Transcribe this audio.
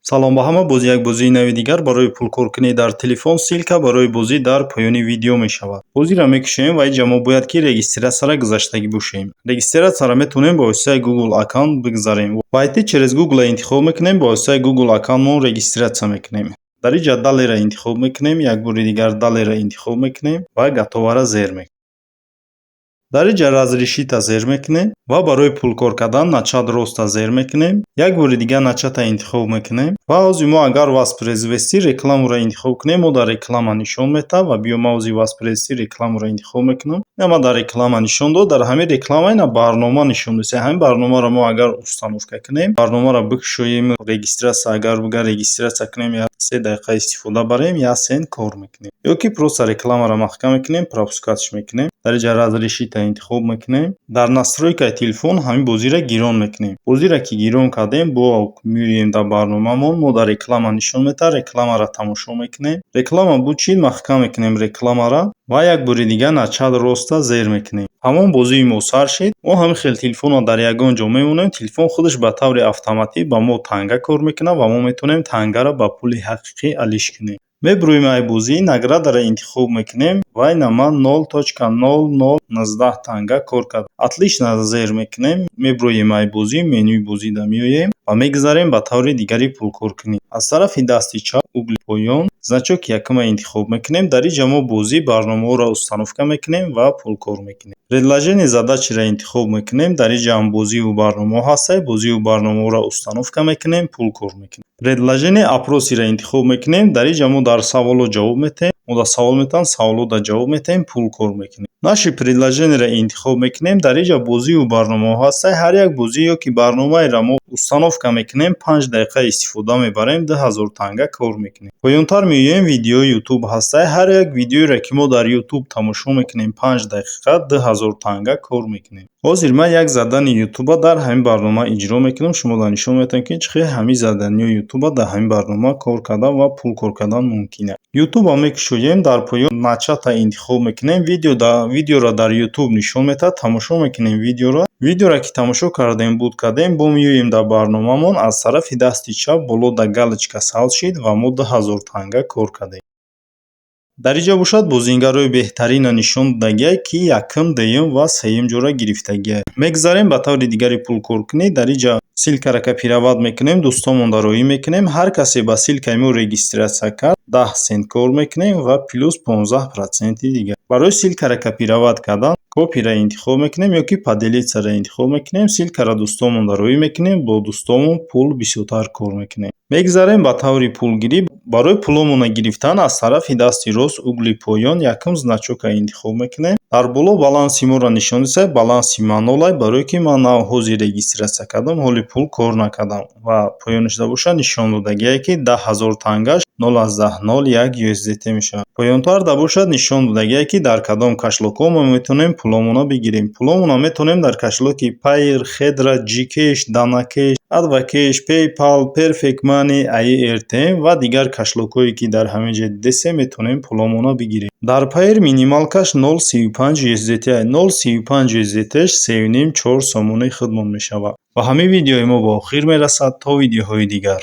Салом ба ҳама! Боз як бозии нави дигар барои пулкоркунӣ дар телефон. Ссылка барои бозӣ дар поёни видео мешавад. Бозиро мекушоем ва инҷа мо бояд ки регистрация ро гузаштагӣ бошем. Регистрация ро метавонем ба воситаи Google аккаунт бигзарем. Войти через Google интихоб мекунем, ба воситаи Google аккаунтмон регистрация мекунем. Дар инҷа далее ро интихоб мекунем, як бори дигар далее ро интихоб мекунем ва готово ро зер мекунем. Дар инҷа разрешить а зер мекунем ва барои пулкор кардан начать рост а зер мекунем. Як бори дигар начать а интихоб мекунем ва ҳозир мо агар воспроизвести рекламу ро интихоб кунем, мо дар реклама нишон медиҳад. Ва биё, ман ҳозир воспроизвести рекламу ро интихоб мекунам. Ина ма дар реклама нишон дод. Дар ҳамин реклама ина барнома нишон дод. Ҳамин барномаро мо агар установка кунем, барномаро бикушоем, регистрация агар бигар регистрация кунем, як 3 дақиқа истифода барем, 1 сент кор мекунем. Ё ки просто рекламаро маҳкам мекунем, пропускать ш мекунем. Дар инҷа разрешить а интихоб мекунем. Дар настройка и телефон ҳамин бозиро гирон мекунем. Бозиро ки гирон кардем, бо меоем дар барномаамон, мо дар реклама нишон медиҳад, рекламаро тамошо мекунем. Реклама буд чӣ? Маҳкам мекунем рекламаро ва як бори дигар начать рост а зер мекунем. Ҳамон бозии мо сар шид. Мо ҳамин хел телефонро дар ягон ҷо мемонем, телефон худаш ба таври автоматӣ ба мо танга кор мекунад ва мо метавонем тангаро ба пули ҳақиқӣ алиш кунем. Мебуроем ай бозӣ, награда ро интихоб мекунем ва ина ман 0.0019 танга кор кардам. Отлично зер мекунем, мебуроем ай бозӣ, менюи бозида меоем ва мегузарем ба таври дигари пулкоркунӣ. Аз тарафи дасти чап, угли поён, значок и якума интихоб мекунем. Дар инҷа мо бозӣ, барномаҳоро установка мекунем ва пулкор мекунем. Предложение задачи ро интихоб мекунем. Дар инҷа ҳам бозиву барномаҳо ҳастанд. Бозиву барномаҳоро установка мекунем, пул кор мекунем. Предложение опросы ро интихоб мекунем. Дар инҷа мо дар саволҳо ҷавоб медиҳем. Мо дар савол метавонем, саволҳода ҷавоб медиҳем, пул кор мекунем. Наши предложение ро интихоб мекунем. Дар инҷа бозиву барномаҳо ҳастанд. Ҳар як бозӣ ё ки барномаеро мо установка мекунем, 5 дақиқа истифода мебарем, 2000 танга кор мекунем. Поёнтар меоем, видеои Ютуб ҳастанд. Ҳар як видеоеро, ки мо дар Ютуб тамошо мекунем, 5 дақиқа, 2000 танга кор мекунем. Ҳозир ман як задание Ютуба дар ҳамин барнома иҷро мекунам. Шуморо нишон медиҳам, ки чӣ хел ҳамин задание ҳои Ютуба дар ҳамин барнома кор кардан ва пул кор кардан мумкин аст. Ютуба мекушоем, дар поён начать а интихоб мекунем. Видеоро дар Ютуб нишон медиҳад, тамошо мекунем видеоро. Видеоро ки тамошо кардем, буд кардем, бо меоем дар барномаамон, аз тарафи дасти чап боло дар галочка сабз шид ва мо 2000 танга кор кардем. Дар инҷа бошад, бозингарои беҳтаринро нишон додагиай, ки якум, дуюм ва сеюм ҷоро гирифтагиай. Мегузарем ба таври дигари пулкоркунӣ. Дар инҷа ссылка ро копировать мекунем, дӯстонмонро роҳӣ мекунем. Ҳар касе ба ссылка и мо регистрация кард, 10 сент кор мекунем ва плюс 15 проценти дигар. Барои ссылка ро копировать кардан копия ро интихоб мекунем ё ки поделиться ро интихоб мекунем. Ссылка ро дӯстонмонро роҳӣ мекунем, бо дӯстонмон пул бисёртар кор мекунем. Мегузарем ба таври пулгирӣ. Барои пуломонро гирифтан аз тарафи дасти рост, угли поён, якум значок а интихоб мекунем. Дар боло баланси моро нишон медиҳад. Баланси ман нолай, барое ки ман нав ҳозир регистрация кардам, ҳоли пул кор накардам. Ва поёнашда бошад, нишон додагиае, ки 10 000 тангаш 0,01 USDT мешавад. Поёнтарда бошад, нишон додагиае, ки дар кадом кошелёк ҳо мо метавонем пуломонро бигирем. Пуломонро метавонем дар кошелёк и Payeer, Хедра, Gcash, Данакеш, Адвакеш, PayPal, Perfect Money, AirTM ва дигар кошелёк ҳое, ки дар ҳамин ҷо дидесем, метавонем пуломонро бигирем. Дар Payeer минималка ш 0,35 USDT, 0,35 USDT 3,5-4 сомони худмон мешавад. Ва ҳамин видеои мо ба охир мерасад. То видеоҳои дигар.